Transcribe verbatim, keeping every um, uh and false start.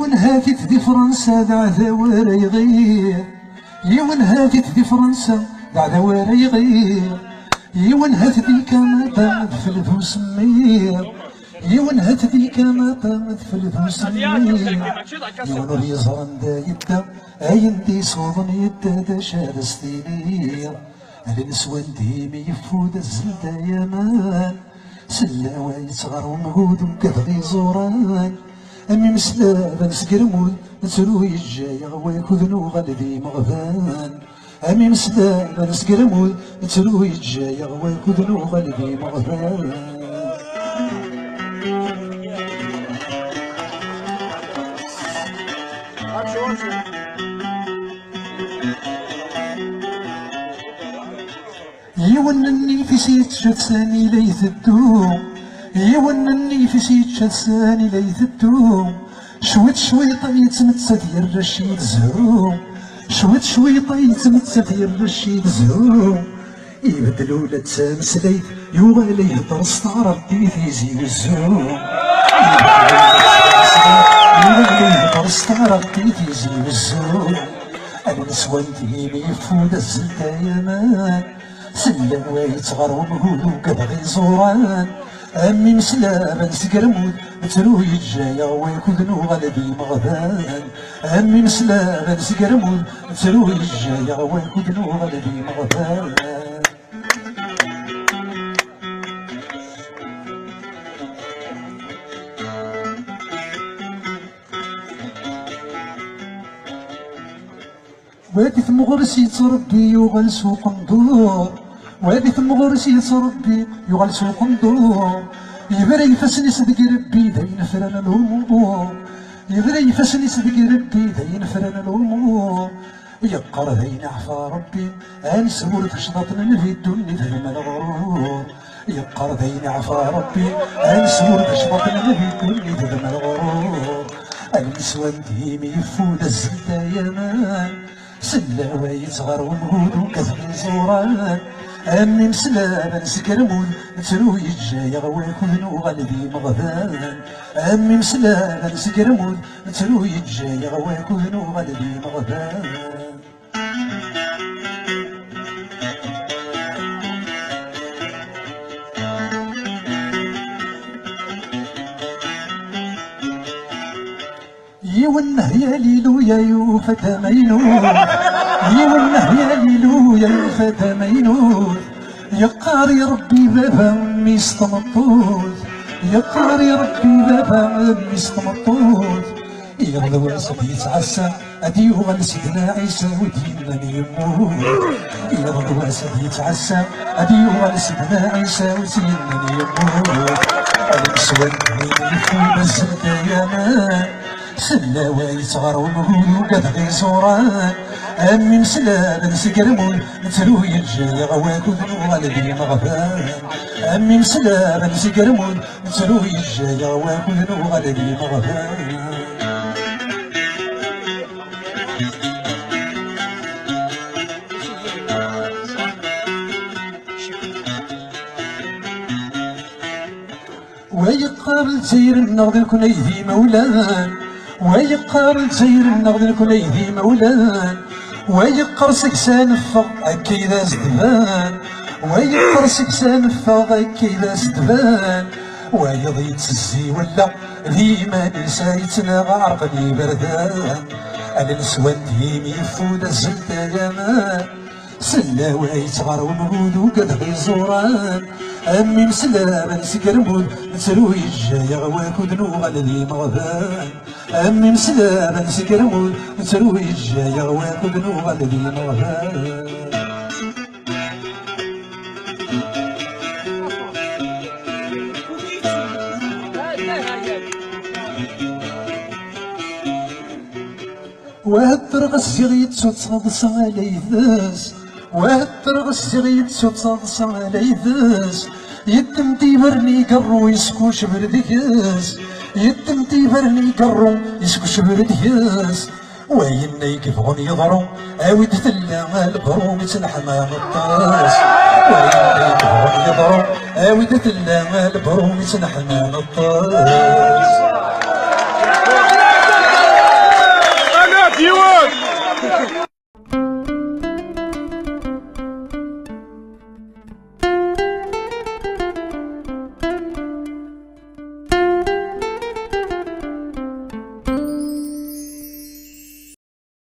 Yiwen hat-it di Fransa d aɛdaw ara iɣir. Yiwen hat-it di Fransa d aɛdaw ara iɣir. Yiwen hat di Kanada d fell d usemmiḍ. Yiwen hat di Kanada d fell d usemmiḍ. Yiwen ur yeẓran da yedda, ayen d-isuḍen yedda d acu ad as-tiniḍ. Ala neswan dimi yeffud azzel d ayaman. Sellawa yettɣar umgud ugadeɣ iẓuran. Am imeslaben seg rmud, nettru yeǧǧa-yaɣ wakud nuɣal d imeɣban. Am imeslaben seg rmud, nettru yeǧǧa-yaɣ wakud nuɣal d imeɣban. Yiwen nnif-is yečča-t sani la iteddu. Yiwen nnif-is yečča-t sani la iteddu. Cwiṭ cwiṭ yettmettat yerra cci d zzhu. Cwiṭ cwiṭ yettmettat yerra cci d zzhu. Ibeddel ula d tameslayt, yuɣal ihedder s taɛrabt i Tizi Wezzu. Ibeddel ula d tameslayt, yuɣal ihedder s taɛrabt i Tizi Wezzu. Ad neswan timi yeffud azzel d ayaman. Sellawa yettɣar umgud ugadeɣ iẓuran. Am imeslaben seg rmud, nettru yeǧǧa-yaɣ wakud nuɣal d imeɣban. Am imeslaben seg rmud, nettru yeǧǧa-yaɣ wakud nuɣal d imeɣban. Wa di tmeɣres yettrebbi yuɣal s uqendur. Wa di tmeɣres yettrebbi yuɣal s uqendur. Yebra ifassen-is deg irebbi d ayen fran lumuṛ. Yebra ifassen-is deg irebbi d ayen fran lumuṛ. Yeqqar d ayen iɛfa Rebbi, ad neswur tecḍaḍt n Nnbi ddunit d lmeɣrur. Yeqqar d ayen iɛfa Rebbi, ad neswur tecḍaḍt n Nnbi ddunit d lmeɣrur. Ad neswan dimi yeffud azzel d ayaman. Sellawa yettɣar umgud ugadeɣ iẓuran. Am imeslaben seg rmud, nettru yeǧǧa-yaɣ wakud nuɣal d imeɣban. Am imeslaben seg rmud, nettru yeǧǧa-yaɣ wakud nuɣal d imeɣban. Yiwen nehya liluya yufa-d amaynut. Yiwen nehya liluya yufa-d amaynut. Yeqqar i Rebbi baba, mmi-s tmeṭṭut. Yeqqar i Rebbi baba, mmi-s tmeṭṭut. Iɣ d wass ad yettɛassa, ad yuɣal Sidna Ɛisa ur d-yennan yemmut. Iɣ d wass ad yettɛassa, ad yuɣal Sidna Ɛisa ur d-yennan yemmut. Ad neswan dimi yeffud azzel d ayaman. Sellawa yettɣar umgud ugadeɣ iẓuran. Am imeslaben seg rmud, nettru yeǧǧa-yaɣ wakud nuɣal d imeɣban. Am imeslaben seg rmud, nettru yeǧǧa-yaɣ wakud nuɣal d imeɣban. Wa yeqqar Lezzayer-nneɣ d nekkni ay d imawlan. Wa yeqqar Lezzayer-nneɣ d nekkni ay d imawlan. Wa yeqqar seg-s ad neffeɣ akka i d as-d-ban. Wa yeqqar seg-s ad neffeɣ akka i d as-d-ban. Wayeḍ yettezzi walla d iman-is ay yettnaɣ ɛerqen iberdan. Ala neswan d yimi yeffud azzel d alaman. Sellawa yettɣar umgud ugadeɣ iẓuran. Am imeslaben seg rmud, nettru yeǧǧa-yaɣ wakud nuɣal d imeɣban. Am imeslaben seg rmud, nettru yeǧǧa-yaɣ wakud nuɣal d imeɣban. Wa ddreɣ ziɣ yettu ttaḍsa ala ides. Wa ddreɣ ziɣ yettu ttaḍsa ala ides. Yeddem-d iberni gerru yeskucber deg-s. Yeddem-d iberni gerru yeskucber deg-s. Wa yenna i yebɣun yeḍru, awi-d tella lebru mi ttneḥma neṭṭes. Wa yenna i yebɣun yeḍru, awi-d tella lebru mi ttneḥma neṭṭes.